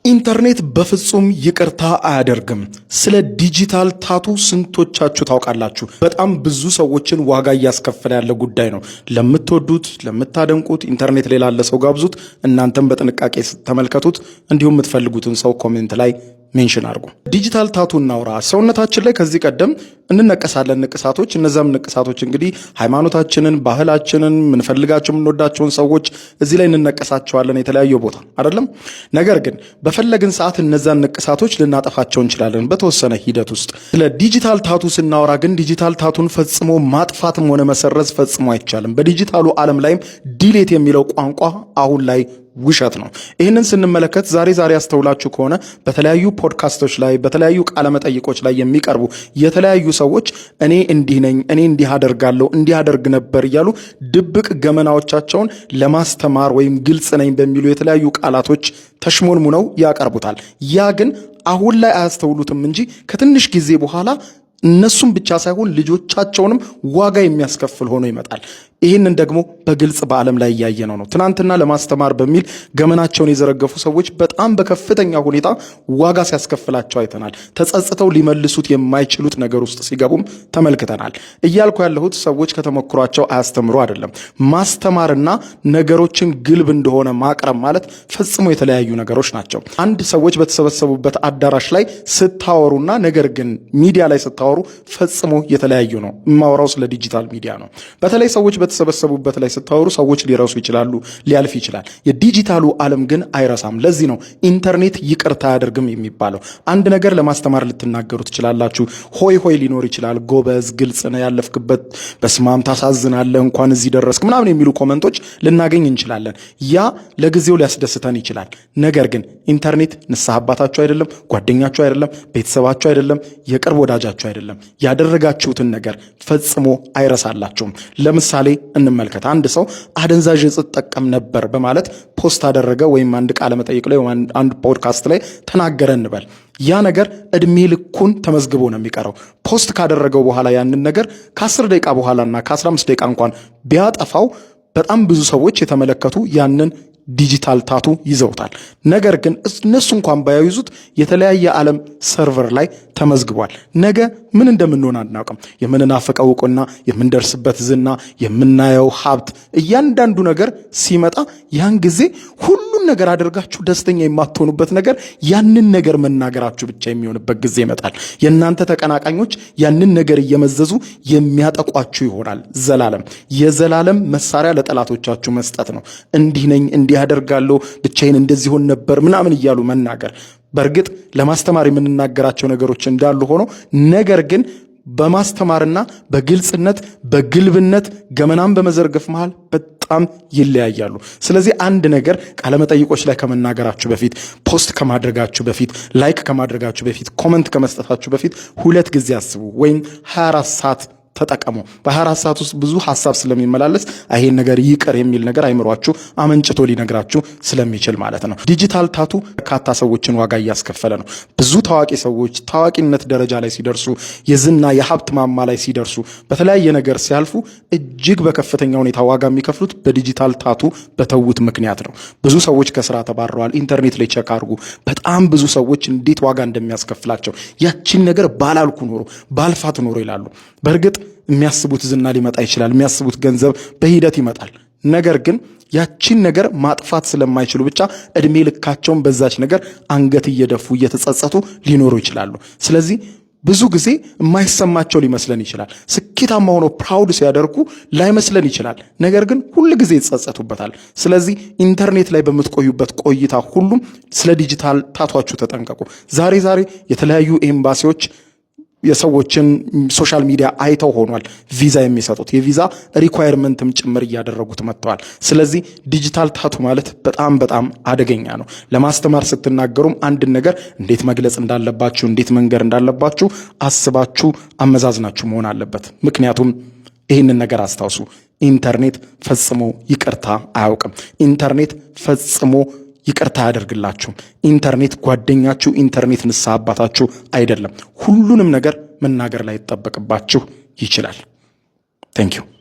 ኢንተርኔት በፍጹም ይቅርታ አያደርግም። ስለ digital tattoo ስንቶቻችሁ ታውቃላችሁ? በጣም ብዙ ሰዎችን ዋጋ እያስከፈለ ያለ ጉዳይ ነው። ለምትወዱት፣ ለምታደንቁት ኢንተርኔት ላይ ላለ ሰው ጋብዙት። እናንተም በጥንቃቄ ተመልከቱት። እንዲሁም የምትፈልጉትን ሰው comment ላይ mention አድርጉ። Digital tattoo እናውራ። ሰውነታችን ላይ ከዚህ ቀደም እንነቀሳለን ንቅሳቶች። እነዛም ንቅሳቶች እንግዲህ ሃይማኖታችንን፣ ባህላችንን፣ የምንፈልጋቸው የምንወዳቸውን ሰዎች እዚህ ላይ እንነቀሳቸዋለን የተለያዩ ቦታ አይደለም። ነገር ግን በፈለግን ሰዓት እነዛን ንቅሳቶች ልናጠፋቸው እንችላለን በተወሰነ ሂደት ውስጥ። ስለ digital tattoo ስናወራ ግን digital tattoo ን ፈጽሞ ማጥፋትም ሆነ መሰረዝ ፈጽሞ አይቻልም። በዲጂታሉ ዓለም ላይም delete የሚለው ቋንቋ አሁን ላይ ውሸት ነው። ይህንን ስንመለከት ዛሬ ዛሬ ያስተውላችሁ ከሆነ በተለያዩ ፖድካስቶች ላይ፣ በተለያዩ ቃለመጠይቆች ላይ የሚቀርቡ የተለያዩ ሰዎች እኔ እንዲህ ነኝ፣ እኔ እንዲህ አደርጋለሁ፣ እንዲህ አደርግ ነበር እያሉ ድብቅ ገመናዎቻቸውን ለማስተማር ወይም ግልጽ ነኝ በሚሉ የተለያዩ ቃላቶች ተሽሞንሙነው ያቀርቡታል። ያ ግን አሁን ላይ አያስተውሉትም እንጂ ከትንሽ ጊዜ በኋላ እነሱም ብቻ ሳይሆን ልጆቻቸውንም ዋጋ የሚያስከፍል ሆኖ ይመጣል። ይህንን ደግሞ በግልጽ በዓለም ላይ እያየነው ነው። ትናንትና ለማስተማር በሚል ገመናቸውን የዘረገፉ ሰዎች በጣም በከፍተኛ ሁኔታ ዋጋ ሲያስከፍላቸው አይተናል። ተጸጽተው ሊመልሱት የማይችሉት ነገር ውስጥ ሲገቡም ተመልክተናል። እያልኩ ያለሁት ሰዎች ከተሞክሯቸው አያስተምሩ አይደለም። ማስተማርና ነገሮችን ግልብ እንደሆነ ማቅረብ ማለት ፈጽሞ የተለያዩ ነገሮች ናቸው። አንድ ሰዎች በተሰበሰቡበት አዳራሽ ላይ ስታወሩና ነገር ግን ሚዲያ ላይ ስታወሩ ፈጽሞ የተለያዩ ነው። የማወራው ስለ digital media ነው። በተለይ ሰዎች በተሰበሰቡበት ላይ ስታወሩ ሰዎች ሊረሱ ይችላሉ፣ ሊያልፍ ይችላል። የዲጂታሉ ዓለም ግን አይረሳም። ለዚህ ነው ኢንተርኔት ይቅርታ አያደርግም የሚባለው። አንድ ነገር ለማስተማር ልትናገሩ ትችላላችሁ። ሆይ ሆይ ሊኖር ይችላል። ጎበዝ፣ ግልጽ ነው ያለፍክበት፣ በስማም ታሳዝናለህ፣ እንኳን እዚህ ደረስክ ምናምን የሚሉ comment ኦች ልናገኝ እንችላለን። ያ ለጊዜው ሊያስደስተን ይችላል። ነገር ግን ኢንተርኔት ንስሐ አባታችሁ አይደለም፣ ጓደኛችሁ አይደለም፣ ቤተሰባችሁ አይደለም፣ የቅርብ ወዳጃችሁ አይደለም። ያደረጋችሁትን ነገር ፈጽሞ አይረሳላችሁም። ለምሳሌ እንመልከት። አንድ ሰው አደንዛዥ እጽ እጠቀም ነበር በማለት post አደረገ ወይም አንድ ቃለ መጠይቅ ላይ ወይም አንድ ፖድካስት ላይ ተናገረ እንበል። ያ ነገር እድሜ ልኩን ተመዝግቦ ነው የሚቀረው። Post ካደረገው በኋላ ያንን ነገር ከ10 ደቂቃ በኋላና ከ15 ደቂቃ እንኳን ቢያጠፋው በጣም ብዙ ሰዎች የተመለከቱ ያንን digital tattoo ይዘውታል። ነገር ግን እነሱ እንኳን ባያይዙት የተለያየ ዓለም server ላይ ተመዝግቧል። ነገ ምን እንደምንሆን አናውቅም። የምንናፍቀው እውቅና፣ የምንደርስበት ዝና፣ የምናየው ሀብት፣ እያንዳንዱ ነገር ሲመጣ ያን ጊዜ ሁሉን ነገር አድርጋችሁ ደስተኛ የማትሆኑበት ነገር ያንን ነገር መናገራችሁ ብቻ የሚሆንበት ጊዜ ይመጣል። የእናንተ ተቀናቃኞች ያንን ነገር እየመዘዙ የሚያጠቋችሁ ይሆናል። ዘላለም የዘላለም መሳሪያ ለጠላቶቻችሁ መስጠት ነው። እንዲህ ነኝ፣ እንዲህ አደርጋለሁ፣ ብቻዬን እንደዚህ ሆን ነበር ምናምን እያሉ መናገር። በእርግጥ ለማስተማር የምንናገራቸው ነገሮች እንዳሉ ሆኖ ነገር ግን በማስተማርና በግልጽነት በግልብነት ገመናን በመዘርገፍ መሃል በጣም ይለያያሉ። ስለዚህ አንድ ነገር ቃለመጠይቆች ላይ ከመናገራችሁ በፊት፣ post ከማድረጋችሁ በፊት፣ like ከማድረጋችሁ በፊት፣ comment ከመስጠታችሁ በፊት ሁለት ጊዜ አስቡ ወይም 24 ሰዓት ተጠቀሙ። በ24 ሰዓት ውስጥ ብዙ ሀሳብ ስለሚመላለስ ይሄን ነገር ይቅር የሚል ነገር አይምሯችሁ አመንጭቶ ሊነግራችሁ ስለሚችል ማለት ነው። Digital tattoo በርካታ ሰዎችን ዋጋ እያስከፈለ ነው። ብዙ ታዋቂ ሰዎች ታዋቂነት ደረጃ ላይ ሲደርሱ፣ የዝና የሀብት ማማ ላይ ሲደርሱ፣ በተለያየ ነገር ሲያልፉ እጅግ በከፍተኛ ሁኔታ ዋጋ የሚከፍሉት በ digital tattoo በተዉት ምክንያት ነው። ብዙ ሰዎች ከስራ ተባረዋል። ኢንተርኔት ላይ check አድርጉ። በጣም ብዙ ሰዎች እንዴት ዋጋ እንደሚያስከፍላቸው ያቺን ነገር ባላልኩ ኖሮ ባልፋት ኖሮ ይላሉ። በእርግጥ የሚያስቡት ዝና ሊመጣ ይችላል። የሚያስቡት ገንዘብ በሂደት ይመጣል። ነገር ግን ያቺን ነገር ማጥፋት ስለማይችሉ ብቻ እድሜ ልካቸውን በዛች ነገር አንገት እየደፉ እየተጸጸቱ ሊኖሩ ይችላሉ። ስለዚህ ብዙ ጊዜ የማይሰማቸው ሊመስለን ይችላል። ስኬታማ ሆኖ proud ሲያደርጉ ላይመስለን ይችላል። ነገር ግን ሁል ጊዜ ይጸጸቱበታል። ስለዚህ ኢንተርኔት ላይ በምትቆዩበት ቆይታ ሁሉም ስለ digital tattoo ኣችሁ ተጠንቀቁ። ዛሬ ዛሬ የተለያዩ ኤምባሲዎች የሰዎችን social media አይተው ሆኗል ቪዛ የሚሰጡት፣ የቪዛ requirement ም ጭምር እያደረጉት መጥተዋል። ስለዚህ digital tattoo ማለት በጣም በጣም አደገኛ ነው። ለማስተማር ስትናገሩም አንድን ነገር እንዴት መግለጽ እንዳለባችሁ፣ እንዴት መንገር እንዳለባችሁ አስባችሁ አመዛዝናችሁ መሆን አለበት። ምክንያቱም ይህንን ነገር አስታውሱ፣ ኢንተርኔት ፈጽሞ ይቅርታ አያውቅም። ኢንተርኔት ፈጽሞ ይቅርታ አያደርግላችሁም። ኢንተርኔት ጓደኛችሁ፣ ኢንተርኔት ንስሐ አባታችሁ አይደለም። ሁሉንም ነገር መናገር ላይ ይጠበቅባችሁ ይችላል። Thank you.